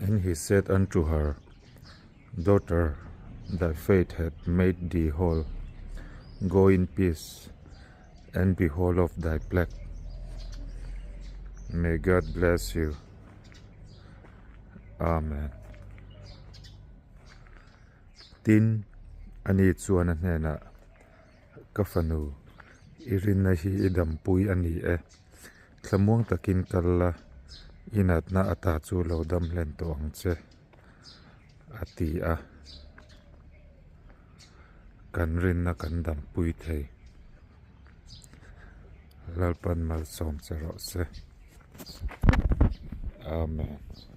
And he said unto her, Daughter, thy faith hath made thee whole. Go in peace and be whole of thy plague. May God bless you. Amen. Tin, ani chuan a hnenah, Ka fanu, i rinna hi i dampui a ni e. Thlamuang takin kal la, i natna ata chu lo dam hlen tawh ang che, a ti a. Kan rinna kan dampui thei. Lalpan malsawm che rawh se. Amen.